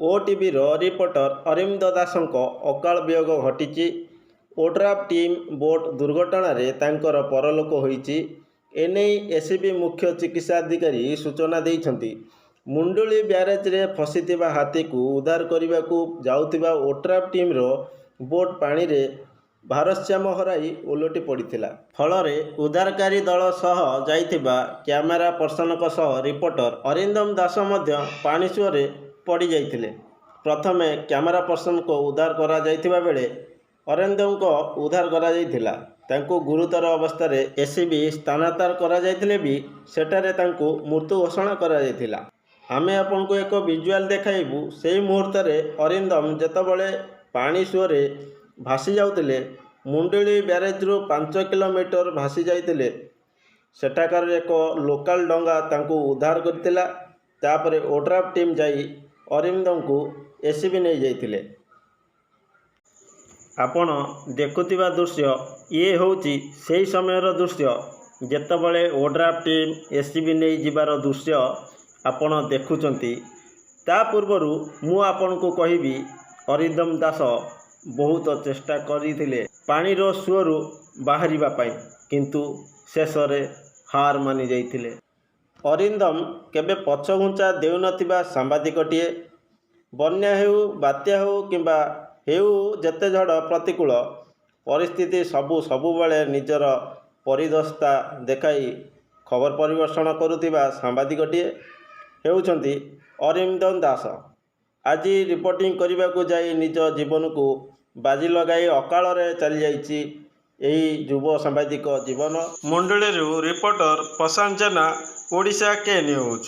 ଓଟିଭିର reporter Arindam ଦାସଙ୍କ ଅକାଳ ବିୟୋଗ ଘଟିଛି। ଓଡ୍ରାଫ୍ ଟିମ୍ ବୋଟ୍ ଦୁର୍ଘଟଣାରେ ତାଙ୍କର ପରଲୋକ ହୋଇଛି। ଏନେଇ ଏସ୍ସିବି ମୁଖ୍ୟ ଚିକିତ୍ସାଧିକାରୀ ସୂଚନା ଦେଇଛନ୍ତି। ମୁଣ୍ଡୁଳି ବ୍ୟାରେଜରେ ଫସିଥିବା ହାତୀକୁ ଉଦ୍ଧାର କରିବାକୁ ଯାଉଥିବା ଓଡ୍ରାଫ୍ ଟିମ୍ର ବୋଟ୍ ପାଣିରେ ଭାରସାମ୍ୟ ହରାଇ ଓଲଟି ପଡ଼ିଥିଲା। ଫଳରେ ଉଦ୍ଧାରକାରୀ ଦଳ ସହ ଯାଇଥିବା କ୍ୟାମେରା ପର୍ସନଙ୍କ ସହ ରିପୋର୍ଟର ଅରିନ୍ଦମ ଦାସ ମଧ୍ୟ ପାଣି ସୁଅରେ ପଡ଼ିଯାଇଥିଲେ। ପ୍ରଥମେ କ୍ୟାମେରା ପର୍ସନଙ୍କୁ ଉଦ୍ଧାର କରାଯାଇଥିବା ବେଳେ ଅରିନ୍ଦମଙ୍କୁ ଉଦ୍ଧାର କରାଯାଇଥିଲା। ତାଙ୍କୁ ଗୁରୁତର ଅବସ୍ଥାରେ ଏସ୍ସିବି ସ୍ଥାନାନ୍ତର କରାଯାଇଥିଲେ ବି ସେଠାରେ ତାଙ୍କୁ ମୃତ ଘୋଷଣା କରାଯାଇଥିଲା। ଆମେ ଆପଣଙ୍କୁ ଏକ ଭିଜୁଆଲ୍ ଦେଖାଇବୁ। ସେହି ମୁହୂର୍ତ୍ତରେ ଅରିନ୍ଦମ ଯେତେବେଳେ ପାଣି ସୁଅରେ ଭାସି ଯାଉଥିଲେ, ମୁଣ୍ଡୁଳି ବ୍ୟାରେଜରୁ 5 କିଲୋମିଟର ଭାସି ଯାଇଥିଲେ। ସେଠାକାର ଏକ ଲୋକାଲ ଡଙ୍ଗା ତାଙ୍କୁ ଉଦ୍ଧାର କରିଥିଲା। ତାପରେ ଓଡ୍ରାଫ୍ ଟିମ୍ ଯାଇ ଅରିନ୍ଦମଙ୍କୁ ଏସ୍ସିବି ନେଇଯାଇଥିଲେ। ଆପଣ ଦେଖୁଥିବା ଦୃଶ୍ୟ, ଇଏ ହେଉଛି ସେହି ସମୟର ଦୃଶ୍ୟ, ଯେତେବେଳେ ଓଡ୍ରାଫ୍ ଟିମ୍ ଏସ୍ସିବି ନେଇ ଯିବାର ଦୃଶ୍ୟ ଆପଣ ଦେଖୁଛନ୍ତି। ତା ପୂର୍ବରୁ ମୁଁ ଆପଣଙ୍କୁ କହିବି, ଅରିନ୍ଦମ ଦାସ ବହୁତ ଚେଷ୍ଟା କରିଥିଲେ ପାଣିର ସୁଅରୁ ବାହାରିବା ପାଇଁ, କିନ୍ତୁ ଶେଷରେ ହାର ମାନି ଯାଇଥିଲେ। ଅରିନ୍ଦମ କେବେ ପଛଘୁଞ୍ଚା ଦେଉନଥିବା ସାମ୍ବାଦିକଟିଏ। ବନ୍ୟା ହେଉ, ବାତ୍ୟା ହେଉ କିମ୍ବା ହେଉ ଯେତେ ଝଡ଼, ପ୍ରତିକୂଳ ପରିସ୍ଥିତି ସବୁବେଳେ ନିଜର ପରିଦକ୍ଷତା ଦେଖାଇ ଖବର ପରିବେଷଣ କରୁଥିବା ସାମ୍ବାଦିକଟିଏ ହେଉଛନ୍ତି ଅରିନ୍ଦମ ଦାସ। ଆଜି ରିପୋର୍ଟିଂ କରିବାକୁ ଯାଇ ନିଜ ଜୀବନକୁ ବାଜି ଲଗାଇ ଅକାଳରେ ଚାଲିଯାଇଛି ଏହି ଯୁବ ସାମ୍ବାଦିକ ଜୀବନ। ମୁଣ୍ଡୁଳିରୁ reporter Prashant Jena, Odisha K news.